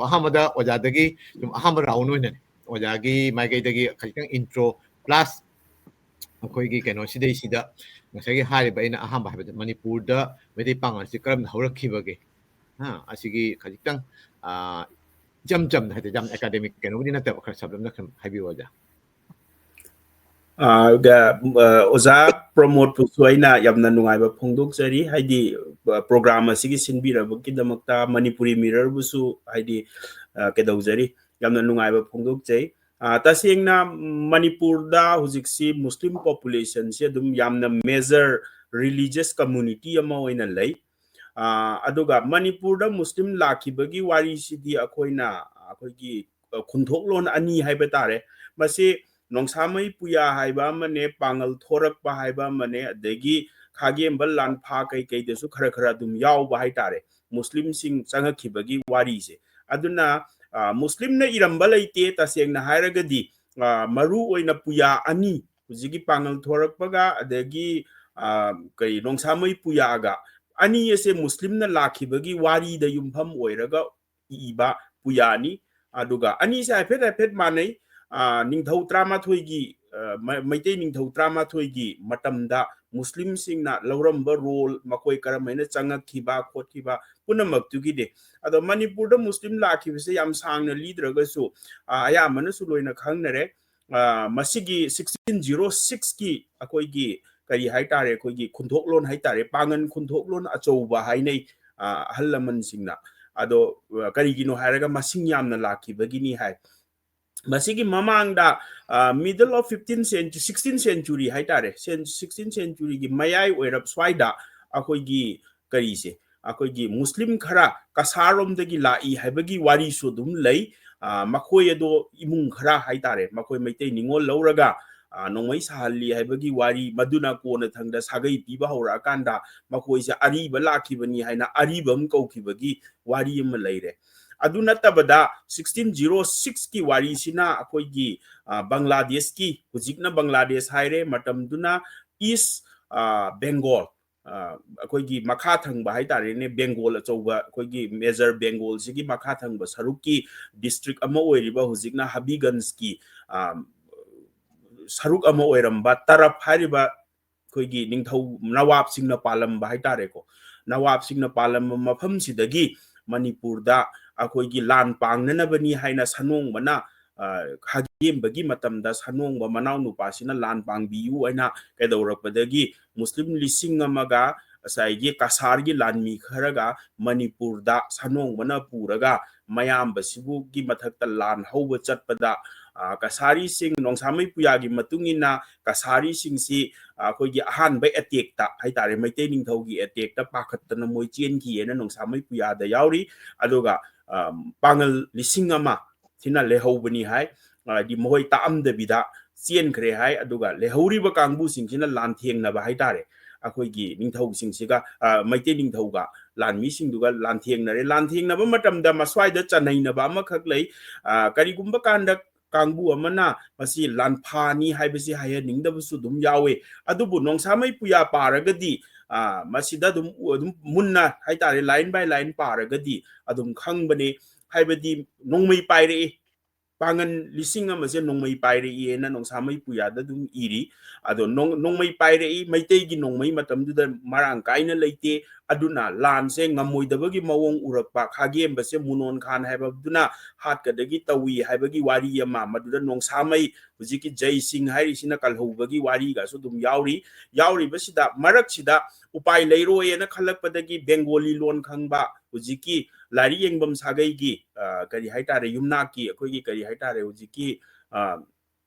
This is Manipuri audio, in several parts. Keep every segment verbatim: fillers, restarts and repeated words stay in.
ꯑꯍꯥꯟꯕꯗ ꯑꯣꯖꯥꯗꯒꯤ ꯁꯨꯝ ꯑꯍꯥꯟꯕ ꯔꯥꯎꯟ ꯑꯣꯏꯅꯅꯦ, ꯑꯣꯖꯥꯒꯤ ꯃꯥꯏꯀꯩꯗꯒꯤ ꯈꯖꯤꯛꯇꯪ ꯏꯟꯇ꯭ꯔꯣ ꯄ꯭ꯂꯁ ꯑꯩꯈꯣꯏꯒꯤ ꯀꯩꯅꯣꯁꯤꯗꯩꯁꯤꯗ ꯉꯁꯥꯏꯒꯤ ꯍꯥꯏꯔꯤꯕ ꯑꯩꯅ ꯑꯍꯥꯟꯕ ꯍꯥꯏꯕꯗ ꯃꯅꯤꯄꯨꯔꯗ ꯃꯩꯇꯩ ꯄꯥꯉꯜꯁꯤ ꯀꯔꯝꯅ ꯍꯧꯔꯛꯈꯤꯕꯒꯦ, ꯍꯥ, ꯑꯁꯤꯒꯤ ꯈꯖꯤꯛꯇꯪ, ꯑ, ꯏꯆꯝ ꯆꯝꯅ ꯍꯥꯏꯗꯤ ꯌꯥꯝ ꯑꯦꯀꯥꯗꯦꯃꯤꯛ ꯀꯩꯅꯣꯕꯨꯗꯤ ꯅꯠꯇꯕ, ꯈꯔ ꯁꯞꯂꯞꯅ ꯈꯔ ꯍꯥꯏꯕꯤꯌꯨ ꯑꯣꯖꯥ꯫ ꯑ, ꯑ, ꯑꯣꯖꯥ ꯄ꯭ꯔꯃꯣꯗꯄꯨꯁꯨ ꯑꯩꯅ ꯌꯥꯝꯅ ꯅꯨꯡꯉꯥꯏꯕ ꯐꯣꯡꯗꯣꯛꯆꯔꯤ꯫ ꯍꯥꯏꯗꯤ, ꯑ, ꯄ꯭ꯔꯣꯒ꯭ꯔꯥꯝ ꯑꯁꯤꯒꯤ ꯁꯤꯟꯕꯤꯔꯕꯒꯤꯗꯃꯛꯇ ꯃꯅꯤꯄꯨꯔꯤ ꯃꯤꯔꯔꯕꯨꯁꯨ ꯍꯥꯏꯗꯤ, ꯑ, ꯀꯩꯗꯧꯖꯔꯤ, ꯌꯥꯝꯅ ꯅꯨꯡꯉꯥꯏꯕ ꯐꯣꯡꯗꯣꯛꯆꯩ꯫ ꯑ, ꯇꯁꯦꯡꯅ ꯃꯅꯤꯄꯨꯔꯗ ꯍꯧꯖꯤꯛꯁꯤ ꯃꯨꯁꯂꯤꯝ ꯄꯣꯄꯨꯂꯦꯁꯟꯁꯤ ꯑꯗꯨꯝ ꯌꯥꯝꯅ ꯃꯦꯖꯔ ꯔꯤꯂꯤꯖꯤꯌꯁ ꯀꯝꯃꯨꯅꯤꯇꯤ ꯑꯃ ꯑꯣꯏꯅ ꯂꯩ꯫ ꯑ, ꯑꯗꯨꯒ ꯃꯅꯤꯄꯨꯔꯗ ꯃꯨꯁꯂꯤꯝ ꯂꯥꯛꯈꯤꯕꯒꯤ ꯋꯥꯔꯤꯁꯤꯗꯤ ꯑꯩꯈꯣꯏꯅ, ꯑꯩꯈꯣꯏꯒꯤ, ꯑ, ꯈꯨꯟꯊꯣꯛꯂꯣꯟ ꯑꯅꯤ ꯍꯥꯏꯕ ꯇꯥꯔꯦ꯫ ꯃꯁꯤ ꯅꯣꯡꯁꯥꯃꯩ ꯄꯨꯌꯥ ꯍꯥꯏꯕ ꯑꯃꯅꯦ, ꯄꯥꯉꯜ ꯊꯣꯔꯛꯄ ꯍꯥꯏꯕ ꯑꯃꯅꯦ, ꯑꯗꯒꯤ ꯈꯥꯒꯦꯝꯕ ꯂꯥꯟꯐꯥ ꯀꯩꯀꯩꯗꯁꯨ ꯈꯔ ꯈꯔ ꯑꯗꯨꯝ ꯌꯥꯎꯕ ꯍꯥꯏꯇꯥꯔꯦ, ꯃꯨꯁꯂꯤꯝꯁꯤꯡ ꯆꯪꯉꯛꯈꯤꯕꯒꯤ ꯋꯥꯔꯤꯁꯦ꯫ ꯑꯗꯨꯅ, ꯑ, ꯃꯨꯁꯂꯤꯝꯅ ꯏꯔꯝꯕ ꯂꯩꯇꯦ, ꯇꯁꯦꯡꯅ ꯍꯥꯏꯔꯒꯗꯤ, ꯑ, ꯃꯔꯨ ꯑꯣꯏꯅ ꯄꯨꯌꯥ ꯑꯅꯤ, ꯍꯧꯖꯤꯛꯀꯤ ꯄꯥꯉꯜ ꯊꯣꯔꯛꯄꯒ ꯑꯗꯒꯤ, ꯑ, ꯀꯔꯤ, ꯅꯣꯡꯁꯥꯃꯩ ꯄꯨꯌꯥꯒ, ꯑꯅꯤ ꯑꯁꯦ ꯃꯨꯁꯂꯤꯝꯅ ꯂꯥꯛꯈꯤꯕꯒꯤ ꯋꯥꯔꯤꯗ ꯌꯨꯝꯐꯝ ꯑꯣꯏꯔꯒ ꯏꯕ ꯄꯨꯌꯥꯅꯤ꯫ ꯑꯗꯨꯒ ꯑꯅꯤꯁꯦ ꯍꯥꯏꯐꯦꯠ ꯍꯥꯏꯐꯦꯠ ꯃꯥꯟꯅꯩ꯫ ꯑ, ꯅꯤꯡꯊꯧ ꯇꯔꯥꯃꯥꯊꯣꯏꯒꯤ, ꯑ, ꯃ-, ꯃꯩꯇꯩ ꯅꯤꯡꯊꯧ ꯇꯔꯥꯃꯥꯊꯣꯏꯒꯤ ꯃꯇꯝꯗ ꯃꯨꯁꯂꯤꯝꯁꯤꯡꯅ ꯂꯧꯔꯝꯕ ꯔꯣꯜ, ꯃꯈꯣꯏ ꯀꯔꯝꯍꯥꯏꯅ ꯆꯪꯉꯛꯈꯤꯕ ꯈꯣꯠꯈꯤꯕ ꯄꯨꯝꯅꯃꯛꯇꯨꯒꯤꯗꯤ꯫ ꯑꯗꯣ ꯃꯅꯤꯄꯨꯔꯗ ꯃꯨꯁꯂꯤꯝ ꯂꯥꯛꯈꯤꯕꯁꯦ ꯌꯥꯝ ꯁꯥꯡꯅ ꯂꯤꯗ꯭ꯔꯒꯁꯨ, ꯑ, ꯑꯌꯥꯝꯕꯅꯁꯨ ꯂꯣꯏꯅ ꯈꯪꯅꯔꯦ꯫ ꯑ, ꯃꯁꯤꯒꯤ ꯁꯤꯛꯁꯇꯤꯟ ꯖꯤꯔꯣ ꯁꯤꯛꯁꯀꯤ ꯑꯩꯈꯣꯏꯒꯤ ꯀꯔꯤ ꯍꯥꯏꯇꯥꯔꯦ, ꯑꯩꯈꯣꯏꯒꯤ ꯈꯨꯟꯊꯣꯛꯂꯣꯟ ꯍꯥꯏꯇꯥꯔꯦ, ꯄꯥꯉꯟ ꯈꯨꯟꯊꯣꯛꯂꯣꯟ ꯑꯆꯧꯕ ꯍꯥꯏꯅꯩ, ꯑ, ꯑꯍꯜ ꯂꯃꯟꯁꯤꯡꯅ꯫ ꯑꯗꯣ, ꯑ, ꯀꯔꯤꯒꯤꯅꯣ ꯍꯥꯏꯔꯒ ꯃꯁꯤꯡ ꯌꯥꯝꯅ ꯂꯥꯛꯈꯤꯕꯒꯤꯅꯤ ꯍꯥꯏ꯫ ꯃꯁꯤꯒꯤ ꯃꯃꯥꯡꯗ, ꯑ, middle of fifteenth century, sixteenth century ꯍꯥꯏꯇꯥꯔꯦ, ꯁꯤꯛꯁꯇꯤꯟ ꯁꯦꯟꯆꯨꯔꯤꯒꯤ ꯃꯌꯥꯏ ꯑꯣꯏꯔꯞ ꯁ꯭ꯋꯥꯏꯗ ꯑꯩꯈꯣꯏꯒꯤ ꯀꯔꯤꯁꯦ, ꯑꯩꯈꯣꯏꯒꯤ ꯃꯨꯁꯂꯤꯝ ꯈꯔ ꯀꯁꯥꯔꯣꯝꯗꯒꯤ ꯂꯥꯛꯏ ꯍꯥꯏꯕꯒꯤ ꯋꯥꯔꯤꯁꯨ ꯑꯗꯨꯝ ꯂꯩ꯫ ꯑ, ꯃꯈꯣꯏ ꯑꯗꯣ ꯏꯃꯨꯡ ꯈꯔ ꯍꯥꯏꯇꯥꯔꯦ, ꯃꯈꯣꯏ ꯃꯩꯇꯩ ꯅꯤꯉꯣꯜ ꯂꯧꯔꯒ, ꯑ, ꯅꯣꯡꯃꯩ ꯁꯥꯍꯜꯂꯤ ꯍꯥꯏꯕꯒꯤ ꯋꯥꯔꯤ, ꯃꯗꯨꯅ ꯀꯣꯟꯅꯊꯪꯗ ꯁꯥꯒꯩ ꯄꯤꯕ ꯍꯧꯔꯛꯑꯀꯥꯟꯗ ꯃꯈꯣꯏꯁꯦ ꯑꯔꯤꯕ ꯂꯥꯛꯈꯤꯕꯅꯤ ꯍꯥꯏꯅ ꯑꯔꯤꯕꯝ ꯀꯧꯈꯤꯕꯒꯤ ꯋꯥꯔꯤ ꯑꯃ ꯂꯩꯔꯦ꯫ ꯑꯗꯨ ꯅꯠꯇꯕꯗ ꯁꯤꯛꯁꯇꯤꯟ ꯖꯤꯔꯣ ꯁꯤꯛꯁꯀꯤ ꯋꯥꯔꯤꯁꯤꯅ ꯑꯩꯈꯣꯏꯒꯤ, ꯑ, ꯕꯪꯒ꯭ꯂꯥꯗꯦꯁꯀꯤ, ꯍꯧꯖꯤꯛꯅ ꯕꯪꯒ꯭ꯂꯥꯗꯦꯁ ꯍꯥꯏꯔꯦ, ꯃꯇꯝꯗꯨꯅ ꯏꯁ, ꯑ, ꯕꯦꯡꯒꯣꯜ, ꯑ, ꯑꯩꯈꯣꯏꯒꯤ ꯃꯈꯥ ꯊꯪꯕ ꯍꯥꯏꯇꯥꯔꯦꯅꯦ, ꯕꯦꯡꯒꯣꯜ ꯑꯆꯧꯕ, ꯑꯩꯈꯣꯏꯒꯤ ꯃꯦꯖꯔ ꯕꯦꯡꯒꯣꯜꯁꯤꯒꯤ ꯃꯈꯥ ꯊꯪꯕ ꯁꯔꯨꯛꯀꯤ ꯗꯤꯁꯇ꯭ꯔꯤꯛ ꯑꯃ ꯑꯣꯏꯔꯤꯕ ꯍꯧꯖꯤꯛꯅ ꯍꯕꯤꯒꯟꯖꯀꯤ, ꯑ, ꯁꯔꯨꯛ ꯑꯃ ꯑꯣꯏꯔꯝꯕ ꯇꯔꯞ ꯍꯥꯏꯔꯤꯕ ꯑꯩꯈꯣꯏꯒꯤ ꯅꯤꯡꯊꯧ ꯅꯋꯥꯕꯁꯤꯡꯅ ꯄꯥꯜꯂꯝꯕ ꯍꯥꯏꯇꯥꯔꯦꯀꯣ, ꯅꯋꯥꯕꯁꯤꯡꯅ ꯄꯥꯜꯂꯝꯕ ꯃꯐꯝꯁꯤꯗꯒꯤ ꯃꯅꯤꯄꯨꯔꯗ ꯑꯩꯈꯣꯏꯒꯤ ꯂꯥꯟ ꯄꯥꯡꯅꯅꯕꯅꯤ ꯍꯥꯏꯅ ꯁꯅꯣꯡꯕꯅ, ꯑ, ꯈꯥꯒꯦꯝꯕꯒꯤ ꯃꯇꯝꯗ ꯁꯅꯣꯡꯕ ꯃꯅꯥꯎ ꯅꯨꯄꯥꯁꯤꯅ ꯂꯥꯟ ꯄꯥꯡꯕꯤꯌꯨ ꯍꯥꯏꯅ ꯀꯩꯗꯧꯔꯛꯄꯗꯒꯤ ꯃꯨꯁꯂꯤꯝ ꯂꯤꯁꯤꯡ ꯑꯃꯒ ꯉꯁꯥꯏꯒꯤ ꯀꯁꯥꯔꯒꯤ ꯂꯥꯟꯃꯤ ꯈꯔꯒ ꯃꯅꯤꯄꯨꯔꯗ ꯁꯅꯣꯡꯕꯅ ꯄꯨꯔꯒ ꯃꯌꯥꯝꯕꯁꯤꯕꯨꯒꯤ ꯃꯊꯛꯇ ꯂꯥꯟ ꯍꯧꯕ ꯆꯠꯄꯗ, ꯑ, ꯀꯁꯥꯔꯤꯁꯤꯡ, ꯅꯣꯡꯁꯥꯃꯩ ꯄꯨꯌꯥꯒꯤ ꯃꯇꯨꯡ ꯏꯟꯅ ꯀꯁꯥꯔꯤꯁꯤꯡꯁꯤ, ꯑ, ꯑꯩꯈꯣꯏꯒꯤ ꯑꯍꯥꯟꯕ ꯑꯦꯇꯦꯛꯇ ꯍꯥꯏꯇꯥꯔꯦ, ꯃꯩꯇꯩ ꯅꯤꯡꯊꯧꯒꯤ ꯑꯦꯇꯦꯛꯇ ꯄꯥꯈꯠꯇꯅ ꯃꯣꯏ ꯆꯦꯟꯈꯤꯑꯅ ꯅꯣꯡꯁꯥꯃꯩ ꯄꯨꯌꯥꯗ ꯌꯥꯎꯔꯤ꯫ ꯑꯗꯨꯒ, ꯑ, ꯄꯥꯡꯒꯜ ꯂꯤꯁꯤꯡ ꯑꯃ ꯁꯤꯅ ꯂꯩꯍꯧꯕꯅꯤ ꯍꯥꯏ꯫ ꯍꯥꯏꯗꯤ ꯃꯈꯣꯏ ꯇꯥꯛꯑꯝꯗꯕꯤꯗ ꯆꯦꯟꯈ꯭ꯔꯦ ꯍꯥꯏ꯫ ꯑꯗꯨꯒ ꯂꯩꯍꯧꯔꯤꯕ ꯀꯥꯡꯕꯨꯁꯤꯡꯁꯤꯅ ꯂꯥꯟꯊꯦꯡꯅꯕ ꯍꯥꯏꯇꯥꯔꯦ, ꯑꯩꯈꯣꯏꯒꯤ ꯅꯤꯡꯊꯧꯁꯤꯡꯁꯤꯒ, ꯑ, ꯃꯩꯇꯩ ꯅꯤꯡꯊꯧꯒ ꯂꯥꯟꯃꯤꯁꯤꯡꯗꯨꯒ ꯂꯥꯟꯊꯦꯡꯅꯔꯦ꯫ ꯂꯥꯟꯊꯦꯡꯅꯕ ꯃꯇꯝꯗ ꯃꯁ꯭ꯋꯥꯏꯗ ꯆꯅꯩꯅꯕ ꯑꯃꯈꯛ ꯂꯩ꯫ ꯑ, ꯀꯔꯤꯒꯨꯝꯕ ꯀꯥꯟꯗ ꯀꯥꯡꯕꯨ ꯑꯃꯅ ꯃꯁꯤ ꯂꯥꯟꯐꯥꯅꯤ ꯍꯥꯏꯕꯁꯤ ꯍꯥꯏꯍꯟꯅꯤꯡꯗꯕꯁꯨ ꯑꯗꯨꯝ ꯌꯥꯎꯋꯦ꯫ ꯑꯗꯨꯕꯨ ꯅꯣꯡꯁꯥꯃꯩ ꯄꯨꯌꯥ ꯄꯥꯔꯒꯗꯤ, ꯑ, ꯃꯁꯤꯗ ꯑꯗꯨꯝ, ꯑꯗꯨꯝ ꯃꯨꯟꯅ ꯍꯥꯏꯇꯥꯔꯦ, line by line ꯄꯥꯔꯒꯗꯤ ꯑꯗꯨꯝ ꯈꯪꯕꯅꯦ꯫ ꯍꯥꯏꯕꯗꯤ ꯅꯣꯡꯃꯩ ꯄꯥꯏꯔꯛꯏ, ꯄꯥꯡꯒꯟ ꯂꯤꯁꯤꯡ ꯑꯃꯁꯦ ꯅꯣꯡꯃꯩ ꯄꯥꯏꯔꯛꯏꯅ ꯅꯣꯡꯁꯥꯃꯩ ꯄꯨꯌꯥꯗ ꯑꯗꯨꯝ ꯏꯔꯤ꯫ ꯑꯗꯣ ꯅꯣꯡ-, ꯅꯣꯡꯃꯩ ꯄꯥꯏꯔꯛꯏ, ꯃꯩꯇꯩꯒꯤ ꯅꯣꯡꯃꯩ ꯃꯇꯝꯗꯨꯗ ꯃꯔꯥꯡ ꯀꯥꯏꯅ ꯂꯩꯇꯦ, ꯑꯗꯨꯅ ꯂꯥꯟꯁꯦ ꯉꯝꯃꯣꯏꯗꯕꯒꯤ ꯃꯑꯣꯡ ꯎꯔꯛꯄ, ꯈꯥꯒꯦꯝꯕꯁꯦ ꯃꯨꯅꯣꯟ ꯈꯥꯟ ꯍꯥꯏꯕꯗꯨꯅ ꯍꯥꯠꯀꯗꯒꯤ ꯇꯧꯏ ꯍꯥꯏꯕꯒꯤ ꯋꯥꯔꯤ ꯑꯃ, ꯃꯗꯨꯗ ꯅꯣꯡꯁꯥꯃꯩ ꯍꯧꯖꯤꯛꯀꯤ ꯖꯩ ꯁꯤꯡ ꯍꯥꯏꯔꯤꯁꯤꯅ ꯀꯜꯍꯧꯕꯒꯤ ꯋꯥꯔꯤꯒꯁꯨ ꯑꯗꯨꯝ ꯌꯥꯎꯔꯤ꯫ ꯌꯥꯎꯔꯤꯕꯁꯤꯗ ꯃꯔꯛꯁꯤꯗ ꯎꯄꯥꯏ ꯂꯩꯔꯣꯏꯅ ꯈꯜꯂꯛꯄꯗꯒꯤ ꯕꯦꯡꯒꯣꯂꯤ ꯂꯣꯟ ꯈꯪꯕ ꯍꯧꯖꯤꯛꯀꯤ ꯂꯥꯏꯔꯤꯛ ꯌꯦꯡꯐꯝ ꯁꯥꯒꯩꯒꯤ, ꯑ, ꯀꯔꯤ ꯍꯥꯏꯇꯥꯔꯦ, ꯌꯨꯝꯅꯥꯛꯀꯤ ꯑꯩꯈꯣꯏꯒꯤ ꯀꯔꯤ ꯍꯥꯏꯇꯥꯔꯦ, ꯍꯧꯖꯤꯛꯀꯤ, ꯑ,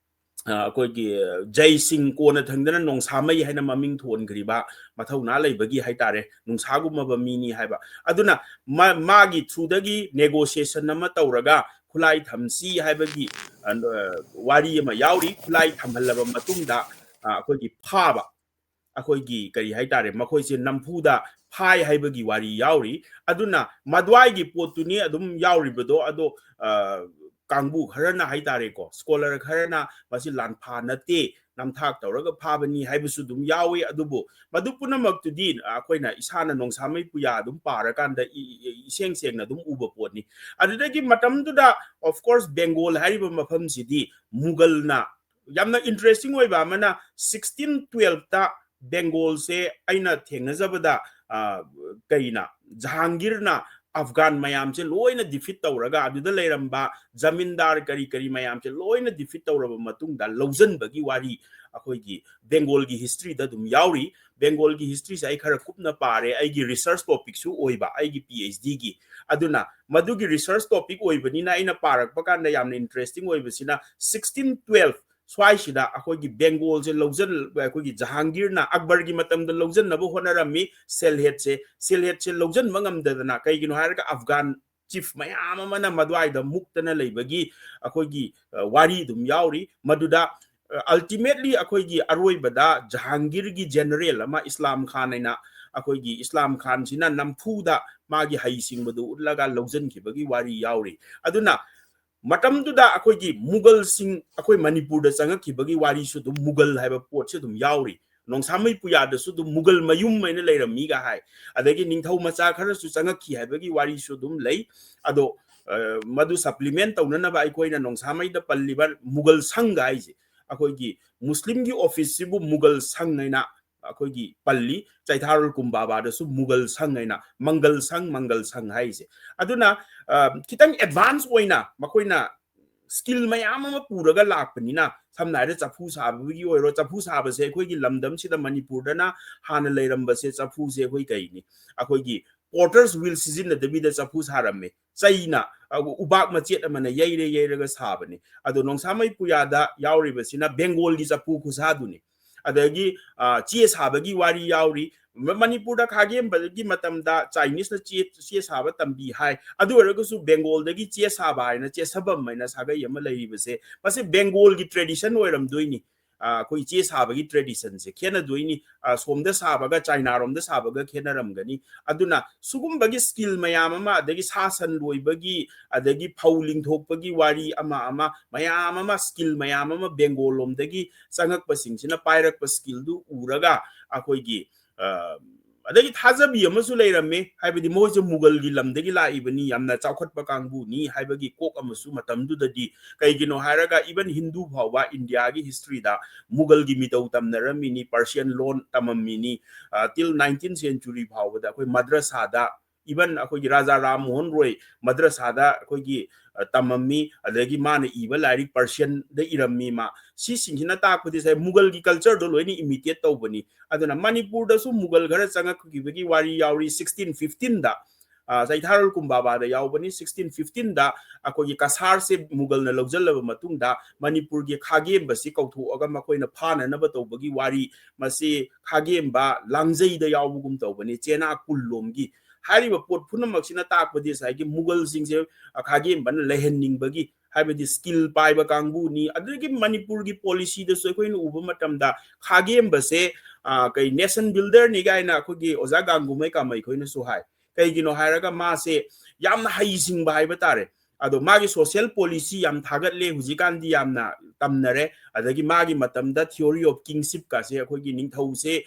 ꯑ, ꯑꯩꯈꯣꯏꯒꯤ ꯖꯩ ꯁꯤꯡ, ꯀꯣꯟꯅ ꯊꯪꯗꯅ ꯅꯣꯡꯁꯥꯃꯩ ꯍꯥꯏꯅ ꯃꯃꯤꯡ ꯊꯣꯟꯈ꯭ꯔꯤꯕ ꯃꯊꯧꯅꯥ ꯂꯩꯕꯒꯤ ꯍꯥꯏꯇꯥꯔꯦ, ꯅꯣꯡꯁꯥꯒꯨꯝꯃꯕ ꯃꯤꯅꯤ ꯍꯥꯏꯕ꯫ ꯑꯗꯨꯅ ꯃꯥ-, ꯃꯥꯒꯤ through ꯗꯒꯤ negotiation ꯑꯃ ꯇꯧꯔꯒ ꯈꯨꯠꯂꯥꯏ ꯊꯝꯁꯤ ꯍꯥꯏꯕꯒꯤ, ꯑ, ꯋꯥꯔꯤ ꯑꯃ ꯌꯥꯎꯔꯤ꯫ ꯈꯨꯠꯂꯥꯏ ꯊꯝꯍꯜꯂꯕ ꯃꯇꯨꯡꯗ, ꯑ, ꯑꯩꯈꯣꯏꯒꯤ ꯐꯥꯕ, ꯑꯩꯈꯣꯏꯒꯤ ꯀꯔꯤ ꯍꯥꯏꯇꯥꯔꯦ, ꯃꯈꯣꯏꯁꯦ ꯅꯝꯐꯨꯗ ꯐꯥꯏ ꯍꯥꯏꯕꯒꯤ ꯋꯥꯔꯤ ꯌꯥꯎꯔꯤ꯫ ꯑꯗꯨꯅ ꯃꯗ꯭ꯋꯥꯏꯒꯤ ꯄꯣꯠꯇꯨꯅꯤ ꯑꯗꯨꯝ ꯌꯥꯎꯔꯤꯕꯗꯣ꯫ ꯑꯗꯣ, ꯑ, ꯀꯥꯡꯕꯨ ꯈꯔꯅ ꯍꯥꯏꯇꯥꯔꯦꯀꯣ, ꯁ꯭ꯀꯣꯂꯔ ꯈꯔꯅ ꯃꯁꯤ ꯂꯥꯟꯐꯥ ꯅꯠꯇꯦ, ꯅꯝꯊꯥꯛ ꯇꯧꯔꯒ ꯐꯥꯕꯅꯤ ꯍꯥꯏꯕꯁꯨ ꯑꯗꯨꯝ ꯌꯥꯎꯏ꯫ ꯑꯗꯨꯕꯨ ꯃꯗꯨ ꯄꯨꯝꯅꯃꯛꯇꯨꯗꯤ ꯑꯩꯈꯣꯏꯅ ꯏꯁꯥꯅ ꯅꯣꯡꯁꯥꯃꯩ ꯄꯨꯌꯥ ꯑꯗꯨꯝ ꯄꯥꯔꯀꯥꯟꯗ ꯏ- ꯏ- ꯏꯁꯦꯡ ꯁꯦꯡꯅ ꯑꯗꯨꯝ ꯎꯕ ꯄꯣꯠꯅꯤ꯫ ꯑꯗꯨꯗꯒꯤ ꯃꯇꯝꯗꯨꯗ, of course, ꯕꯦꯡꯒꯣꯜ ꯍꯥꯏꯔꯤꯕ ꯃꯐꯝꯁꯤꯗꯤ ꯃꯨꯒꯜꯅ, ꯌꯥꯝꯅ ꯏꯟꯇꯔꯦꯁꯇꯤꯡ ꯑꯣꯏꯕ ꯑꯃꯅ, ꯁꯤꯛꯁꯇꯤꯟ ꯇꯨꯋꯦꯜꯐꯇ ꯕꯦꯡꯒꯣꯜꯁꯦ ꯑꯩꯅ ꯊꯦꯡꯅꯖꯕꯗ, ꯑ, ꯀꯩꯅ, ꯖꯍꯥꯡꯒꯤꯔꯅ ꯑꯐꯒꯥꯟ ꯃꯌꯥꯝꯁꯦ ꯂꯣꯏꯅ ꯗꯤꯐꯤꯠ ꯇꯧꯔꯒ, ꯑꯗꯨꯗ ꯂꯩꯔꯝꯕ ꯖꯃꯤꯟꯗꯥꯔ ꯀꯔꯤ ꯀꯔꯤ ꯃꯌꯥꯝꯁꯦ ꯂꯣꯏꯅ ꯗꯤꯐꯤꯠ ꯇꯧꯔꯕ ꯃꯇꯨꯡꯗ ꯂꯧꯁꯤꯟꯕꯒꯤ ꯋꯥꯔꯤ ꯑꯩꯈꯣꯏꯒꯤ ꯕꯦꯡꯒꯣꯜꯒꯤ ꯍꯤꯁꯇ꯭ꯔꯤꯗ ꯑꯗꯨꯝ ꯌꯥꯎꯔꯤ꯫ ꯕꯦꯡꯒꯣꯜꯒꯤ ꯍꯤꯁꯇ꯭ꯔꯤꯁꯦ ꯑꯩ ꯈꯔ ꯀꯨꯞꯅ ꯄꯥꯔꯦ, ꯑꯩꯒꯤ ꯔꯤꯁꯔꯁ ꯇꯣꯄꯤꯛꯁꯨ ꯑꯣꯏꯕ, ꯑꯩꯒꯤ ꯄꯤ ꯑꯩꯆ ꯗꯤꯒꯤ꯫ ꯑꯗꯨꯅ ꯃꯗꯨꯒꯤ ꯔꯤꯁꯔꯁ ꯇꯣꯄꯤꯛ ꯑꯣꯏꯕꯅꯤꯅ ꯑꯩꯅ ꯄꯥꯔꯛꯄ ꯀꯥꯟꯗ ꯌꯥꯝꯅ ꯏꯟꯇꯔꯦꯁꯇꯤꯡ ꯑꯣꯏꯕꯁꯤꯅ, ꯁꯤꯛꯁꯇꯤꯟ ꯇꯨꯋꯦꯜꯐ ꯁ꯭ꯋꯥꯏꯁꯤꯗ ꯑꯩꯈꯣꯏꯒꯤ ꯕꯦꯡꯒꯣꯜꯁꯦ ꯂꯧꯖꯟ-, ꯑꯩꯈꯣꯏꯒꯤ ꯖꯍꯥꯡꯒꯤꯔꯅ ꯑꯛꯕꯔꯒꯤ ꯃꯇꯝꯗ ꯂꯧꯖꯟꯅꯕ ꯍꯣꯠꯅꯔꯝꯃꯤ ꯁꯦꯜꯍꯦꯠꯁꯦ꯫ ꯁꯦꯜꯍꯦꯠꯁꯦ ꯂꯧꯖꯟꯕ ꯉꯝꯗꯗꯅ, ꯀꯩꯒꯤꯅꯣ ꯍꯥꯏꯔꯒ ꯑꯐꯒꯥꯟ ꯆꯤꯐ ꯃꯌꯥꯝ ꯑꯃꯅ ꯃꯗꯨꯋꯥꯏꯗ ꯃꯨꯛꯇꯅ ꯂꯩꯕꯒꯤ ꯑꯩꯈꯣꯏꯒꯤ, ꯑ, ꯋꯥꯔꯤ ꯑꯗꯨꯝ ꯌꯥꯎꯔꯤ꯫ ꯃꯗꯨꯗ, ꯑ, ꯑꯜꯇꯤꯃꯦꯠꯂꯤ ꯑꯩꯈꯣꯏꯒꯤ ꯑꯔꯣꯏꯕꯗ ꯖꯍꯥꯡꯒꯤꯔꯒꯤ ꯖꯦꯅꯔꯦꯜ ꯑꯃ ꯏꯁꯂꯥꯝ ꯈꯥꯟ ꯍꯥꯏꯅ, ꯑꯩꯈꯣꯏꯒꯤ ꯏꯁꯂꯥꯝ ꯈꯥꯟꯁꯤꯅ ꯅꯝꯐꯨꯗ ꯃꯥꯒꯤ ꯍꯩꯁꯤꯡꯕꯗꯨ ꯎꯠꯂꯒ ꯂꯧꯁꯤꯟꯈꯤꯕꯒꯤ ꯋꯥꯔꯤ ꯌꯥꯎꯔꯤ꯫ ꯑꯗꯨꯅ ꯃꯇꯝꯗꯨꯗ ꯑꯩꯈꯣꯏꯒꯤ ꯃꯨꯒꯜꯁꯤꯡ ꯑꯩꯈꯣꯏ ꯃꯅꯤꯄꯨꯔꯗ ꯆꯪꯉꯛꯈꯤꯕꯒꯤ ꯋꯥꯔꯤꯁꯨ ꯑꯗꯨꯝ, ꯃꯨꯒꯜ ꯍꯥꯏꯕ ꯄꯣꯠꯁꯨ ꯑꯗꯨꯝ ꯌꯥꯎꯔꯤ꯫ ꯅꯣꯡꯁꯥꯃꯩ ꯄꯨꯌꯥꯗꯁꯨ ꯑꯗꯨꯝ ꯃꯨꯒꯜ ꯃꯌꯨꯝ ꯍꯥꯏꯅ ꯂꯩꯔꯝꯃꯤꯒ ꯍꯥꯏ꯫ ꯑꯗꯒꯤ ꯅꯤꯡꯊꯧ ꯃꯆꯥ ꯈꯔꯁꯨ ꯆꯪꯉꯛꯈꯤ ꯍꯥꯏꯕꯒꯤ ꯋꯥꯔꯤꯁꯨ ꯑꯗꯨꯝ ꯂꯩ꯫ ꯑꯗꯣ, ꯑ, ꯃꯗꯨ ꯁꯄ꯭ꯂꯤꯃꯦꯟ ꯇꯧꯅꯅꯕ ꯑꯩꯈꯣꯏꯅ ꯅꯣꯡꯁꯥꯃꯩꯗ ꯄꯜꯂꯤꯕ ꯃꯨꯒꯜ ꯁꯪꯒ ꯍꯥꯏꯁꯦ, ꯑꯩꯈꯣꯏꯒꯤ ꯃꯨꯁꯂꯤꯝꯒꯤ ꯑꯣꯐꯤꯁꯁꯤꯕꯨ ꯃꯨꯒꯜ ꯁꯪ ꯍꯥꯏꯅ ꯑꯩꯈꯣꯏꯒꯤ ꯄꯜꯂꯤ꯫ ꯆꯩꯊꯥꯔꯣꯜ ꯀꯨꯝꯕꯥꯕꯥꯗꯁꯨ ꯃꯨꯒꯜ ꯁꯪ ꯍꯥꯏꯅ, ꯃꯪꯒꯜ ꯁꯪ, ꯃꯪꯒꯜ ꯁꯪ ꯍꯥꯏꯁꯦ꯫ ꯑꯗꯨꯅ, ꯑ, ꯈꯤꯇꯪ ꯑꯦꯗꯚꯥꯟꯁ ꯑꯣꯏꯅ ꯃꯈꯣꯏꯅ ꯁ꯭ꯀꯤꯜ ꯃꯌꯥꯝ ꯑꯃ ꯄꯨꯔꯒ ꯂꯥꯛꯄꯅꯤꯅ, ꯁꯝꯅ ꯍꯥꯏꯔꯕꯗ ꯆꯐꯨ ꯁꯥꯕꯒꯤ ꯑꯣꯏꯔꯣ, ꯆꯐꯨ ꯁꯥꯕꯁꯦ ꯑꯩꯈꯣꯏꯒꯤ ꯂꯝꯗꯝꯁꯤꯗ, ꯃꯅꯤꯄꯨꯔꯗꯅ ꯍꯥꯟꯅ ꯂꯩꯔꯝꯕꯁꯦ, ꯆꯐꯨꯁꯦ ꯑꯩꯈꯣꯏ ꯀꯩꯅꯤ, ꯑꯩꯈꯣꯏꯒꯤ ꯄꯣꯇꯔꯁ ꯋꯤꯜ ꯁꯤꯖꯤꯟꯅꯗꯕꯤꯗ ꯆꯐꯨ ꯁꯥꯔꯝꯃꯦ꯫ ꯆꯩꯅ, ꯑ, ꯎꯕꯥꯛ ꯃꯆꯦꯠ ꯑꯃꯅ ꯌꯩꯔ ꯌꯩꯔꯒ ꯁꯥꯕꯅꯤ꯫ ꯑꯗꯣ ꯅꯣꯡꯁꯥꯃꯩ ꯄꯨꯌꯥꯗ ꯌꯥꯎꯔꯤꯕꯁꯤꯅ ꯕꯦꯡꯒꯣꯜꯒꯤ ꯆꯐꯨ ꯈꯨꯁꯥꯗꯨꯅꯤ꯫ ꯑꯗꯒꯤ, ꯑ, ꯆꯦ ꯁꯥꯕꯒꯤ ꯋꯥꯔꯤ ꯌꯥꯎꯔꯤ꯫ ꯃ-, ꯃꯅꯤꯄꯨꯔꯗ ꯈꯥꯒꯦꯝꯕꯒꯤ ꯃꯇꯝꯗ ꯆꯥꯏꯅꯤꯁꯅ ꯆꯦ, ꯆꯦ ꯁꯥꯕ ꯇꯝꯕꯤ ꯍꯥꯏ꯫ ꯑꯗꯨ ꯑꯣꯏꯔꯒꯁꯨ ꯕꯦꯡꯒꯣꯜꯗꯒꯤ ꯆꯦ ꯁꯥꯕ ꯍꯥꯏꯅ, ꯆꯦꯁꯕꯝ ꯍꯥꯏꯅ ꯁꯥꯒꯩ ꯑꯃ ꯂꯩꯔꯤꯕꯁꯦ, ꯃꯁꯤ ꯕꯦꯡꯒꯣꯜꯒꯤ ꯇ꯭ꯔꯦꯗꯤꯁꯟ ꯑꯣꯏꯔꯝꯗꯣꯏꯅꯤ꯫ ꯑꯩꯈꯣꯏ ꯆꯦ ꯁꯥꯕꯒꯤ ꯇ꯭ꯔꯦꯗꯤꯁꯟꯁꯦ ꯈꯦꯠꯅꯗꯣꯏꯅꯤ꯫ ꯁꯣꯝꯗ ꯁꯥꯕꯒ ꯆꯥꯏꯅꯥꯔꯣꯝꯗ ꯁꯥꯕꯒ ꯈꯦꯠꯅꯔꯝꯒꯅꯤ꯫ ꯑꯗꯨꯅ ꯁꯤꯒꯨꯝꯕꯒꯤ ꯁ꯭ꯀꯤꯜ ꯃꯌꯥꯝ ꯑꯃ, ꯑꯗꯒꯤ ꯁꯥ ꯁꯟ ꯂꯣꯏꯕꯒꯤ, ꯑꯗꯒꯤ ꯐꯧ ꯂꯤꯡꯊꯣꯛꯄꯒꯤ ꯋꯥꯔꯤ ꯑꯃ ꯑꯃ, ꯃꯌꯥꯝ ꯑꯃ, ꯁ꯭ꯀꯤꯜ ꯃꯌꯥꯝ ꯑꯃ ꯕꯦꯡꯒꯣꯜ ꯂꯣꯝꯗꯒꯤ ꯆꯪꯉꯛꯄꯁꯤꯡꯁꯤꯅ ꯄꯥꯏꯔꯛꯄ ꯁ꯭ꯀꯤꯜꯗꯨ ꯎꯔꯒ ꯑꯩꯈꯣꯏꯒꯤ ꯑꯗꯒꯤ ꯊꯥꯖꯕꯤ ꯑꯃꯁꯨ ꯂꯩꯔꯝꯃꯤ꯫ ꯍꯥꯏꯕꯗꯤ ꯃꯣꯏꯁꯦ ꯃꯨꯒꯜꯒꯤ ꯂꯝꯗꯒꯤ ꯂꯥꯛꯏꯕꯅꯤ, ꯌꯥꯝꯅ ꯆꯥꯎꯈꯠꯄ ꯀꯥꯡꯕꯨꯅꯤ ꯍꯥꯏꯕꯒꯤ ꯀꯣꯛ ꯑꯃꯁꯨ ꯃꯇꯝꯗꯨꯗꯗꯤ꯫ ꯀꯩꯒꯤꯅꯣ ꯍꯥꯏꯔꯒ even ꯍꯤꯟꯗꯨ ꯐꯥꯎꯕ ꯏꯟꯗꯤꯌꯥꯒꯤ ꯍꯤꯁꯇ꯭ꯔꯤꯗ ꯃꯨꯒꯜꯒꯤ ꯃꯤꯇꯧ ꯇꯝꯅꯔꯝꯃꯤꯅꯤ, ꯄꯔꯁꯤꯌꯟ ꯂꯣꯟ ꯇꯝꯃꯝꯃꯤꯅꯤ꯫ ꯇꯤꯜ ꯅꯥꯏꯟꯇꯤꯟ ꯁꯦꯟꯆꯨꯔꯤ ꯐꯥꯎꯕꯗ ꯑꯩꯈꯣꯏ ꯃꯗ꯭ꯔꯁꯥꯗ, even ꯑꯩꯈꯣꯏꯒꯤ ꯔꯥꯖꯥ ꯔꯥꯝ ꯃꯣꯍꯟ ꯔꯣꯏ ꯃꯗ꯭ꯔꯁꯥꯗ ꯑꯩꯈꯣꯏꯒꯤ ꯇꯝꯃꯝꯃꯤ꯫ ꯑꯗꯒꯤ ꯃꯥꯅ ꯏꯕ ꯂꯥꯏꯔꯤꯛ ꯄꯔꯁꯤꯌꯟꯗ ꯏꯔꯝꯃꯤ꯫ ꯃꯥ ꯁꯤꯁꯤꯡꯁꯤꯅ ꯇꯥꯛꯄꯗꯤ ꯉꯁꯥꯏ ꯃꯨꯒꯜꯒꯤ ꯀꯜꯆꯔꯗꯣ ꯂꯣꯏꯅ ꯏꯃꯤꯇꯦꯠ ꯇꯧꯕꯅꯤ꯫ ꯑꯗꯨꯅ ꯃꯅꯤꯄꯨꯔꯗꯁꯨ ꯃꯨꯒꯜ ꯈꯔ ꯆꯪꯉꯛꯈꯤꯕꯒꯤ ꯋꯥꯔꯤ ꯌꯥꯎꯔꯤ꯫ ꯁꯤꯛꯁꯇꯤꯟ ꯐꯤꯐꯇꯤꯟꯗ ꯆꯩꯊꯥꯔꯣꯜ ꯀꯨꯝꯕꯥꯕꯥꯗ ꯌꯥꯎꯕꯅꯤ꯫ ꯁꯤꯛꯁꯇꯤꯟ ꯐꯤꯐꯇꯤꯟꯗ ꯑꯩꯈꯣꯏꯒꯤ ꯀꯁꯥꯔꯁꯦ ꯃꯨꯒꯜꯅ ꯂꯧꯁꯤꯜꯂꯕ ꯃꯇꯨꯡꯗ ꯃꯅꯤꯄꯨꯔꯒꯤ ꯈꯥꯒꯦꯝꯕꯁꯤ ꯀꯧꯊꯣꯛꯑꯒ ꯃꯈꯣꯏꯅ ꯐꯥꯅꯅꯕ ꯇꯧꯕꯒꯤ ꯋꯥꯔꯤ, ꯃꯁꯤ ꯈꯥꯒꯦꯝꯕ ꯂꯥꯡꯖꯩꯗ ꯌꯥꯎꯕꯒꯨꯝ ꯇꯧꯕꯅꯤ, ꯆꯦꯅꯥ ꯀꯨꯜꯂꯣꯝꯒꯤ꯫ ꯍꯥꯏꯔꯤꯕ ꯄꯣꯠ ꯄꯨꯝꯅꯃꯛꯁꯤꯅ ꯇꯥꯛꯄꯗꯤ ꯉꯁꯥꯏꯒꯤ ꯃꯨꯒꯜꯁꯤꯡꯁꯦ ꯈꯥꯒꯦꯝꯕꯅ ꯂꯩꯍꯟꯅꯤꯡꯕꯒꯤ, ꯍꯥꯏꯕꯗꯤ ꯁ꯭ꯀꯤꯜ ꯄꯥꯏꯕ ꯀꯥꯡꯕꯨꯅꯤ꯫ ꯑꯗꯨꯗꯒꯤ ꯃꯅꯤꯄꯨꯔꯒꯤ ꯄꯣꯂꯤꯁꯤꯗꯁꯨ ꯑꯩꯈꯣꯏꯅ ꯎꯕ ꯃꯇꯝꯗ ꯈꯥꯒꯦꯝꯕꯁꯦ ꯀꯩ ꯅꯦꯁꯟ ꯕꯤꯜꯗꯔꯅꯤ ꯀꯥꯏꯅ ꯑꯩꯈꯣꯏꯒꯤ ꯑꯣꯖꯥ ꯒꯥꯡꯒꯨꯃꯩ ꯀꯥꯃꯩ ꯈꯣꯏꯅꯁꯨ ꯍꯥꯏ꯫ ꯀꯩꯒꯤꯅꯣ ꯍꯥꯏꯔꯒ ꯃꯥꯁꯦ ꯌꯥꯝꯅ ꯍꯩꯁꯤꯡꯕ ꯍꯥꯏꯕ ꯇꯥꯔꯦ꯫ ꯑꯗꯣ ꯃꯥꯒꯤ ꯁꯣꯁꯤꯌꯦꯜ ꯄꯣꯂꯤꯁꯤ ꯌꯥꯝ ꯊꯥꯒꯠꯂꯦ, ꯍꯧꯖꯤꯛꯀꯥꯟꯗꯤ ꯌꯥꯝꯅ ꯇꯝꯅꯔꯦ꯫ ꯑꯗꯒꯤ ꯃꯥꯒꯤ ꯃꯇꯝꯗ theory of kingship ꯀꯥꯁꯦ, ꯑꯩꯈꯣꯏꯒꯤ ꯅꯤꯡꯊꯧꯁꯦ,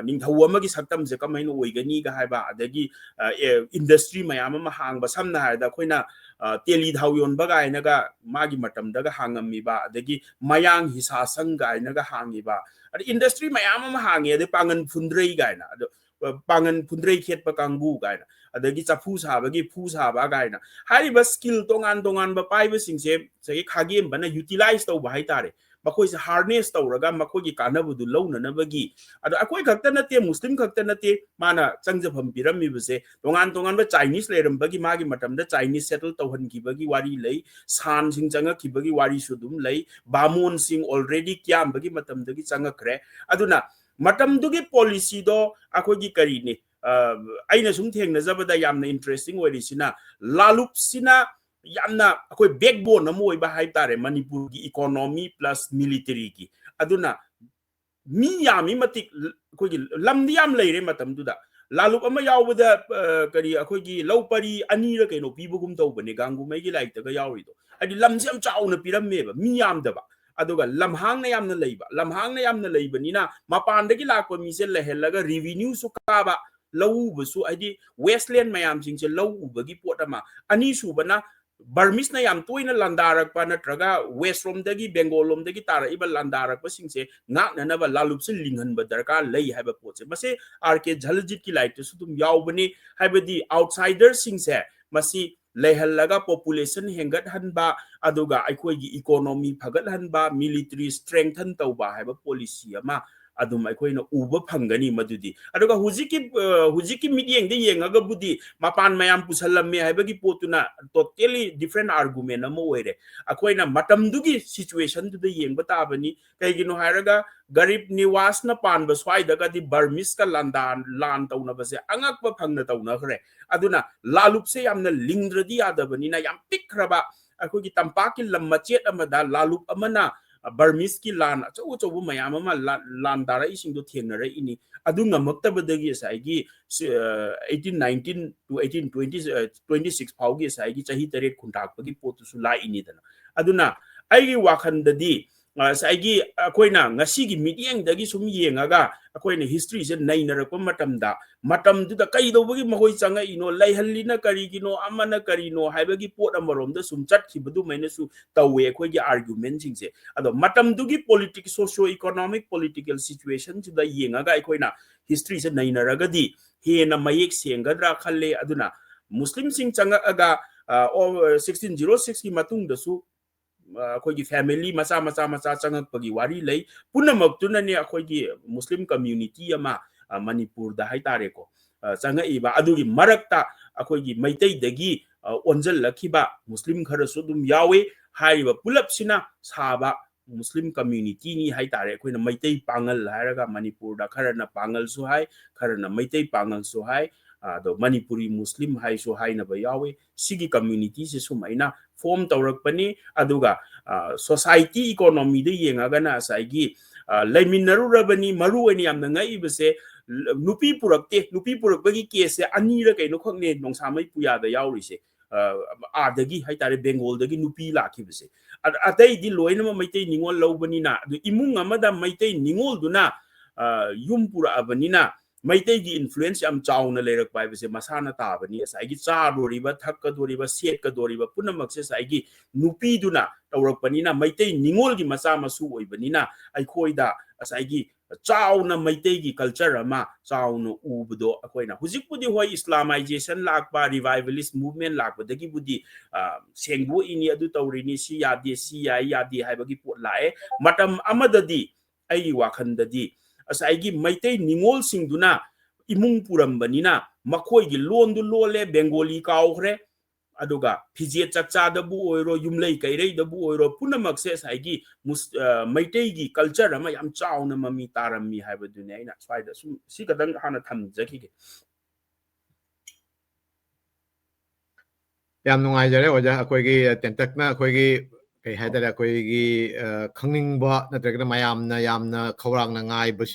ꯅꯤꯡꯊꯧ ꯑꯃꯒꯤ ꯁꯛꯇꯝꯁꯦ ꯀꯃꯥꯏꯅ ꯑꯣꯏꯒꯅꯤꯒ ꯍꯥꯏꯕ, ꯑꯗꯒꯤ ꯏꯟꯗꯁꯇ꯭ꯔꯤ ꯃꯌꯥꯝ ꯑꯃ ꯍꯥꯡꯕ, ꯁꯝꯅ ꯍꯥꯏꯔꯕꯗ ꯑꯩꯈꯣꯏꯅ ꯇꯦꯂꯤ ꯊꯥꯎ ꯌꯣꯟꯕ ꯀꯥꯏꯅꯒ ꯃꯥꯒꯤ ꯃꯇꯝꯗꯒ ꯍꯥꯡꯉꯝꯃꯤꯕ, ꯑꯗꯒꯤ ꯃꯌꯥꯡ ꯍꯤꯁꯥꯁꯪ ꯀꯥꯏꯅꯒ ꯍꯥꯡꯉꯤꯕ, ꯑꯗꯩ ꯏꯟꯗꯁꯇ꯭ꯔꯤ ꯃꯌꯥꯝ ꯑꯃ ꯍꯥꯡꯉꯤ, ꯑꯗꯩ ꯄꯥꯡꯒꯟ ꯐꯨꯟꯗ꯭ꯔꯩ ꯀꯥꯏꯅ꯫ ꯑꯗꯣ ꯄꯥꯡꯒꯟ ꯐꯨꯟꯗ꯭ꯔꯩ ꯈꯦꯠꯄ ꯀꯥꯡꯕꯨ ꯀꯥꯏꯅ, ꯑꯗꯒꯤ ꯆꯐꯨ ꯁꯥꯕꯒꯤ ꯐꯨ ꯁꯥꯕ ꯀꯥꯏꯅ ꯍꯥꯏꯔꯤꯕ ꯁ꯭ꯀꯤꯜ ꯇꯣꯉꯥꯟ ꯇꯣꯉꯥꯟꯕ ꯄꯥꯏꯕꯁꯤꯡꯁꯦ ꯉꯁꯥꯏꯒꯤ ꯈꯥꯒꯦꯝꯕꯅ ꯌꯨꯇꯤꯂꯥꯏꯁ ꯇꯧꯕ ꯍꯥꯏꯇꯥꯔꯦ꯫ ꯃꯈꯣꯏꯁꯦ ꯍꯥꯔꯅꯦꯁ ꯇꯧꯔꯒ ꯃꯈꯣꯏꯒꯤ ꯀꯥꯟꯅꯕꯗꯨ ꯂꯧꯅꯅꯕꯒꯤ꯫ ꯑꯗꯣ ꯑꯩꯈꯣꯏ ꯈꯛꯇ ꯅꯠꯇꯦ, ꯃꯨꯁꯂꯤꯝ ꯈꯛꯇ ꯅꯠꯇꯦ ꯃꯥꯅ ꯆꯪꯖꯐꯝ ꯄꯤꯔꯝꯃꯤꯕꯁꯦ꯫ ꯇꯣꯉꯥꯟ ꯇꯣꯉꯥꯟꯕ ꯆꯥꯏꯅꯤꯁ ꯂꯩꯔꯝꯕꯒꯤ ꯃꯥꯒꯤ ꯃꯇꯝꯗ ꯆꯥꯏꯅꯤꯁ ꯁꯦꯇꯜ ꯇꯧꯍꯟꯈꯤꯕꯒꯤ ꯋꯥꯔꯤ ꯂꯩ, ꯁꯥꯟꯁꯤꯡ ꯆꯪꯉꯛꯈꯤꯕꯒꯤ ꯋꯥꯔꯤꯁꯨ ꯑꯗꯨꯝ ꯂꯩ, ꯕꯥꯃꯣꯟꯁꯤꯡ already ꯀꯤꯌꯥꯝꯕꯒꯤ ꯃꯇꯝꯗꯒꯤ ꯆꯪꯉꯛꯈ꯭ꯔꯦ꯫ ꯑꯗꯨꯅ ꯃꯇꯝꯗꯨꯒꯤ ꯄꯣꯂꯤꯁꯤꯗꯣ ꯑꯩꯈꯣꯏꯒꯤ ꯀꯔꯤꯅꯤ, ꯑꯩꯅ ꯁꯨꯝ ꯊꯦꯡꯅꯖꯕꯗ ꯌꯥꯝꯅ ꯏꯟꯇꯔꯦꯁꯇꯤꯡ ꯑꯣꯏꯔꯤꯁꯤꯅ, ꯂꯥꯂꯨꯞꯁꯤꯅ ꯌꯥꯝꯅ ꯑꯩꯈꯣꯏ ꯕꯦꯛꯕꯣꯟ ꯑꯃ ꯑꯣꯏꯕ ꯍꯥꯏꯇꯥꯔꯦ ꯃꯅꯤꯄꯨꯔꯒꯤ ꯏꯀꯣꯅꯣꯃꯤ ꯄ꯭ꯂꯁ ꯃꯤꯂꯤꯇꯔꯤꯒꯤ꯫ ꯑꯗꯨꯅ ꯃꯤ ꯌꯥꯝꯃꯤ ꯃꯇꯤꯛ ꯑꯩꯈꯣꯏꯒꯤ ꯂꯝꯗꯤ ꯌꯥꯝ ꯂꯩꯔꯦ ꯃꯇꯝꯗꯨꯗ꯫ ꯂꯥꯂꯨꯞ ꯑꯃ ꯌꯥꯎꯕꯗ, ꯑ, ꯀꯔꯤ, ꯑꯩꯈꯣꯏꯒꯤ ꯂꯧ ꯄꯔꯤ ꯑꯅꯤꯔ ꯀꯩꯅꯣ ꯄꯤꯕꯒꯨꯝ ꯇꯧꯕꯅꯦ ꯒꯥꯡꯒꯨꯃꯩꯒꯤ ꯂꯥꯏꯔꯤꯛꯇꯒ ꯌꯥꯎꯔꯤꯗꯣ꯫ ꯍꯥꯏꯗꯤ ꯂꯝꯁꯦ ꯌꯥꯝ ꯆꯥꯎꯅ ꯄꯤꯔꯝꯃꯦꯕ, ꯃꯤ ꯌꯥꯝꯗꯕ꯫ ꯑꯗꯨꯒ ꯂꯝꯍꯥꯡꯅ ꯌꯥꯝꯅ ꯂꯩꯕ, ꯂꯝꯍꯥꯡꯅ ꯌꯥꯝꯅ ꯂꯩꯕꯅꯤꯅ ꯃꯄꯥꯟꯗꯒꯤ ꯂꯥꯛꯄ ꯃꯤꯁꯦ ꯂꯩꯍꯜꯂꯒ revenue ꯁꯨ ꯀꯥꯕ, ꯂꯧ ꯎꯕꯁꯨ, ꯍꯥꯏꯗꯤ wasteland ꯃꯌꯥꯝꯁꯤꯡꯁꯦ ꯂꯧ ꯎꯕꯒꯤ ꯄꯣꯠ ꯑꯃ꯫ ꯑꯅꯤꯁꯨꯕꯅ Burmese ꯅ ꯌꯥꯝ ꯇꯣꯏꯅ ꯂꯥꯟꯗꯥꯔꯛꯄ ꯅꯠꯇ꯭ꯔꯒ West ꯔꯣꯝꯗꯒꯤ, Bengal ꯂꯣꯝꯗꯒꯤ ꯇꯥꯔꯛꯏꯕ ꯂꯥꯟꯗꯥꯔꯛꯄꯁꯤꯡꯁꯦ ꯉꯥꯛꯅꯅꯕ ꯂꯥꯂꯨꯞꯁꯦ ꯂꯤꯡꯍꯟꯕ ꯗꯔꯀꯥꯔ ꯂꯩ ꯍꯥꯏꯕ ꯄꯣꯠꯁꯦ, ꯃꯁꯤ ꯑꯥꯔ ꯀꯦ ꯖꯂꯖꯤꯠꯀꯤ ꯂꯥꯏꯔꯤꯛꯇꯁꯨ ꯑꯗꯨꯝ ꯌꯥꯎꯕꯅꯤ꯫ ꯍꯥꯏꯕꯗꯤ outsider ꯁꯤꯡꯁꯦ ꯃꯁꯤ ꯂꯩꯍꯜꯂꯒ population ꯍꯦꯟꯒꯠꯍꯟꯕ, ꯑꯗꯨꯒ ꯑꯩꯈꯣꯏꯒꯤ economy ꯐꯒꯠꯍꯟꯕ, military strengthen ꯇꯧꯕ ꯍꯥꯏꯕ policy ꯑꯃ ꯑꯗꯨꯝ ꯑꯩꯈꯣꯏꯅ ꯎꯕ ꯐꯪꯒꯅꯤ ꯃꯗꯨꯗꯤ꯫ ꯑꯗꯨꯒ ꯍꯧꯖꯤꯛꯀꯤ, ꯑ, ꯍꯧꯖꯤꯛꯀꯤ ꯃꯤꯠꯌꯦꯡꯗ ꯌꯦꯡꯉꯒꯕꯨꯗꯤ ꯃꯄꯥꯟ ꯃꯌꯥꯝ ꯄꯨꯁꯜꯂꯝꯃꯦ ꯍꯥꯏꯕꯒꯤ ꯄꯣꯠꯇꯨꯅ totally different argument ꯑꯃ ꯑꯣꯏꯔꯦ꯫ ꯑꯩꯈꯣꯏꯅ ꯃꯇꯝꯗꯨꯒꯤ situation ꯗꯨꯗ ꯌꯦꯡꯕ ꯇꯥꯕꯅꯤ꯫ ꯀꯩꯒꯤꯅꯣ ꯍꯥꯏꯔꯒ ꯒꯔꯤꯕ ꯅꯤꯋꯥꯖꯅ ꯄꯥꯟꯕ ꯁ꯭ꯋꯥꯏꯗꯒꯗꯤ Burmese ꯀ ꯂꯥꯟꯗꯥ-, ꯂꯥꯟ ꯇꯧꯅꯕꯁꯦ ꯑꯉꯛꯄ ꯐꯪꯅ ꯇꯧꯅꯈ꯭ꯔꯦ꯫ ꯑꯗꯨꯅ ꯂꯥꯂꯨꯞꯁꯦ ꯌꯥꯝꯅ ꯂꯤꯡꯗ꯭ꯔꯗꯤ ꯌꯥꯗꯕꯅꯤꯅ ꯌꯥꯝ ꯄꯤꯛꯈ꯭ꯔꯕ ꯑꯩꯈꯣꯏꯒꯤ ꯇꯝꯄꯥꯛꯀꯤ ꯂꯝ ꯃꯆꯦꯠ ꯑꯃꯗ ꯂꯥꯂꯨꯞ ꯑꯃꯅ Burmese ꯀꯤ ꯂꯥꯟ ꯑꯆꯧ ꯑꯆꯧꯕ ꯃꯌꯥꯝ ꯑꯃ ꯂꯥ-, ꯂꯥꯟ ꯗꯥꯔꯛꯏꯁꯤꯡꯗꯣ ꯊꯦꯡꯅꯔꯛꯏꯅꯤ꯫ ꯑꯗꯨ ꯉꯝꯃꯛꯇꯕꯗꯒꯤ ꯉꯁꯥꯏꯒꯤ, ꯑ, eighteen nineteen to eighteen twenty, ꯑ, twenty six ꯐꯥꯎꯒꯤ ꯉꯁꯥꯏꯒꯤ ꯆꯍꯤ ꯇꯔꯦꯠ ꯈꯨꯟꯇꯥꯛꯄꯒꯤ ꯄꯣꯠꯇꯨꯁꯨ ꯂꯥꯛꯏꯅꯤꯗꯅ꯫ ꯑꯗꯨꯅ ꯑꯩꯒꯤ ꯋꯥꯈꯜꯗꯗꯤ, ꯑ, ꯉꯁꯥꯏꯒꯤ ꯑꯩꯈꯣꯏꯅ ꯉꯁꯤꯒꯤ ꯃꯤꯠꯌꯦꯡꯗꯒꯤ ꯁꯨꯝ ꯌꯦꯡꯉꯒ ꯑꯩꯈꯣꯏꯅ history ꯁꯦ ꯅꯩꯅꯔꯛꯄ ꯃꯇꯝꯗ, ꯃꯇꯝꯗꯨꯗ ꯀꯩꯗꯧꯕꯒꯤ ꯃꯈꯣꯏ ꯆꯪꯉꯛꯏꯅꯣ, ꯂꯩꯍꯜꯂꯤꯅ ꯀꯔꯤꯒꯤꯅꯣ, ꯑꯃꯅ ꯀꯔꯤꯅꯣ ꯍꯥꯏꯕꯒꯤ ꯄꯣꯠ ꯑꯃꯔꯣꯝꯗ ꯁꯨꯝ ꯆꯠꯈꯤꯕꯗꯨꯃꯥꯏꯅꯁꯨ ꯇꯧꯋꯦ ꯑꯩꯈꯣꯏꯒꯤ argument ꯁꯤꯡꯁꯦ꯫ ꯑꯗꯣ ꯃꯇꯝꯗꯨꯒꯤ politic-, socio economic political situation ꯁꯤꯗ ꯌꯦꯡꯉꯒ ꯑꯩꯈꯣꯏꯅ history ꯁꯦ ꯅꯩꯅꯔꯒꯗꯤ ꯍꯦꯟꯅ ꯃꯌꯦꯛ ꯁꯦꯡꯒꯗ꯭ꯔꯥ ꯈꯜꯂꯦ꯫ ꯑꯗꯨꯅ ꯃꯨꯁꯂꯤꯝꯁꯤꯡ ꯆꯪꯉꯛꯑꯒ, ꯑ, ꯑꯣ, sixteen zero six ꯀꯤ ꯃꯇꯨꯡꯗꯁꯨ, ꯑ, ꯑꯩꯈꯣꯏꯒꯤ family ꯃꯆꯥ ꯃꯆꯥ ꯃꯆꯥ ꯆꯪꯉꯛꯄꯒꯤ ꯋꯥꯔꯤ ꯂꯩ꯫ ꯄꯨꯝꯅꯃꯛꯇꯨꯅꯅꯦ ꯑꯩꯈꯣꯏꯒꯤ ꯃꯨꯁꯂꯤꯝ community ꯑꯃ, ꯑ, ꯃꯅꯤꯄꯨꯔꯗ ꯍꯥꯏꯇꯥꯔꯦꯀꯣ, ꯑ, ꯆꯪꯉꯛꯏꯕ꯫ ꯑꯗꯨꯒꯤ ꯃꯔꯛꯇ ꯑꯩꯈꯣꯏꯒꯤ ꯃꯩꯇꯩꯗꯒꯤ, ꯑ, ꯑꯣꯟꯁꯤꯜꯂꯛꯈꯤꯕ ꯃꯨꯁꯂꯤꯝ ꯈꯔꯁꯨ ꯑꯗꯨꯝ ꯌꯥꯎꯏ꯫ ꯍꯥꯏꯔꯤꯕ ꯄꯨꯂꯞꯁꯤꯅ ꯁꯥꯕ ꯃꯨꯁꯂꯤꯝ community ꯅꯤ ꯍꯥꯏꯇꯥꯔꯦ꯫ ꯑꯩꯈꯣꯏꯅ ꯃꯩꯇꯩ ꯄꯥꯉꯜ ꯍꯥꯏꯔꯒ ꯃꯅꯤꯄꯨꯔꯗ ꯈꯔꯅ ꯄꯥꯉꯜꯁꯨ ꯍꯥꯏ, ꯈꯔꯅ ꯃꯩꯇꯩ ꯄꯥꯉꯜꯁꯨ ꯍꯥꯏ, ꯑꯗꯣ ꯃꯅꯤꯄꯨꯔꯤ ꯃꯨꯁꯂꯤꯝ ꯍꯥꯏꯁꯨ ꯍꯥꯏꯅꯕ ꯌꯥꯎꯏ꯫ ꯁꯤꯒꯤ communityꯁꯦ ꯁꯨꯃꯥꯏꯅ form ꯇꯧꯔꯛꯄꯅꯤ꯫ ꯑꯗꯨꯒ society economyꯗ ꯌꯦꯡꯉꯒꯅ ꯉꯁꯥꯏꯒꯤ ꯂꯩꯃꯤꯟꯅꯔꯨꯔꯕꯅꯤ꯫ ꯃꯔꯨ ꯑꯣꯏꯅ ꯌꯥꯝꯅ ꯉꯛꯏꯕꯁꯦ, ꯅꯨꯄꯤ ꯄꯨꯔꯛꯇꯦ꯫ ꯅꯨꯄꯤ ꯄꯨꯔꯛꯄꯒꯤ caseꯁꯦ ꯑꯅꯤꯔ ꯀꯩꯅꯣ ꯈꯛꯅꯦ ꯅꯣꯡꯁꯥꯃꯩ ꯄꯨꯌꯥꯗ ꯌꯥꯎꯔꯤꯁꯦ꯫ ꯑꯥꯗꯒꯤ ꯍꯥꯏꯇꯥꯔꯦ, ꯕꯦꯡꯒꯣꯜꯗꯒꯤ ꯅꯨꯄꯤ ꯂꯥꯛꯈꯤꯕꯁꯦ꯫ ꯑꯇꯩꯗꯤ ꯂꯣꯏꯅꯃꯛ ꯃꯩꯇꯩ ꯅꯤꯉꯣꯜ ꯂꯧꯕꯅꯤꯅ, ꯑꯗꯨ ꯏꯃꯨꯡ ꯑꯃꯗ ꯃꯩꯇꯩ ꯅꯤꯉꯣꯜꯗꯨꯅ ꯌꯨꯝ ꯄꯨꯔꯛꯑꯕꯅꯤꯅ, ꯃꯩꯇꯩꯒꯤ influence ꯌꯥꯝ ꯆꯥꯎꯅ ꯂꯩꯔꯛꯄ ꯍꯥꯏꯕꯁꯦ ꯃꯁꯥꯅ ꯇꯥꯕꯅꯤ꯫ ꯉꯁꯥꯏꯒꯤ ꯆꯥꯗꯣꯔꯤꯕ, ꯊꯛꯀꯗꯣꯔꯤꯕ, ꯁꯦꯠꯀꯗꯣꯔꯤꯕ ꯄꯨꯝꯅꯃꯛꯁꯦ ꯉꯁꯥꯏꯒꯤ ꯅꯨꯄꯤꯗꯨꯅ ꯇꯧꯔꯛꯄꯅꯤꯅ, ꯃꯩꯇꯩ ꯅꯤꯉꯣꯜꯒꯤ ꯃꯆꯥ ꯃꯁꯨ ꯑꯣꯏꯕꯅꯤꯅ, ꯑꯩꯈꯣꯏꯗ ꯉꯁꯥꯏꯒꯤ ꯆꯥꯎꯅ ꯃꯩꯇꯩꯒꯤ culture ꯑꯃ ꯆꯥꯎꯅ ꯎꯕꯗꯣ ꯑꯩꯈꯣꯏꯅ ꯍꯧꯖꯤꯛꯄꯨꯗꯤ, ꯍꯣꯏ, Islamization ꯂꯥꯛꯄ, revivalist movement ꯂꯥꯛꯄꯗꯒꯤꯕꯨꯗꯤ ꯁꯦꯡꯗꯣꯛꯏꯅꯤ, ꯑꯗꯨ ꯇꯧꯔꯤꯅꯤ, ꯁꯤ ꯌꯥꯗꯦ, ꯁꯤ ꯌꯥꯏ, ꯌꯥꯗꯦ ꯍꯥꯏꯕꯒꯤ ꯄꯣꯠ ꯂꯥꯛꯑꯦ꯫ ꯃꯇꯝ ꯑꯃꯗꯗꯤ ꯑꯩꯒꯤ ꯋꯥꯈꯜꯗꯗꯤ ꯉꯁꯥꯏꯒꯤ ꯃꯩꯇꯩ ꯅꯤꯉꯣꯜꯁꯤꯡꯗꯨꯅ ꯏꯃꯨꯡ ꯄꯨꯔꯝꯕꯅꯤꯅ ꯃꯈꯣꯏꯒꯤ ꯂꯣꯟꯗꯨ ꯂꯣꯜꯂꯦ, ꯕꯦꯡꯒꯣꯂꯤ ꯀꯥꯎꯈ꯭ꯔꯦ꯫ ꯑꯗꯨꯒ ꯐꯤꯖꯦꯠ ꯆꯥꯛꯆꯥꯗꯕꯨ ꯑꯣꯏꯔꯣ, ꯌꯨꯝꯂꯩ ꯀꯩꯔꯩꯗꯕꯨ ꯑꯣꯏꯔꯣ, ꯄꯨꯝꯅꯃꯛꯁꯦ ꯉꯁꯥꯏꯒꯤ ꯃꯩꯇꯩꯒꯤ culture ꯑꯃ ꯌꯥꯝ ꯆꯥꯎꯅ ꯃꯃꯤ ꯇꯥꯔꯝꯃꯤ ꯍꯥꯏꯕꯗꯨꯅꯤ꯫ ꯑꯩꯅ ꯁ꯭ꯋꯥꯏꯗ ꯁꯨꯝ ꯁꯤ ꯈꯛꯇꯪ ꯍꯥꯟꯅ ꯊꯝꯖꯈꯤꯒꯦ꯫ ꯌꯥꯝ ꯅꯨꯡꯉꯥꯏꯖꯔꯦ ꯑꯣꯖꯥ꯫ ꯑꯩꯈꯣꯏꯒꯤ ꯇꯦꯟꯇꯛꯅ ꯑꯩꯈꯣꯏꯒꯤ ꯀꯩ ꯍꯥꯏꯇꯥꯔꯦ, ꯑꯩꯈꯣꯏꯒꯤ ꯈꯪꯅꯤꯡꯕ ꯅꯠꯇ꯭ꯔꯒꯅ ꯃꯌꯥꯝꯅ ꯌꯥꯝꯅ ꯈꯧꯔꯥꯡꯅ ꯉꯥꯏꯕꯁꯤꯡ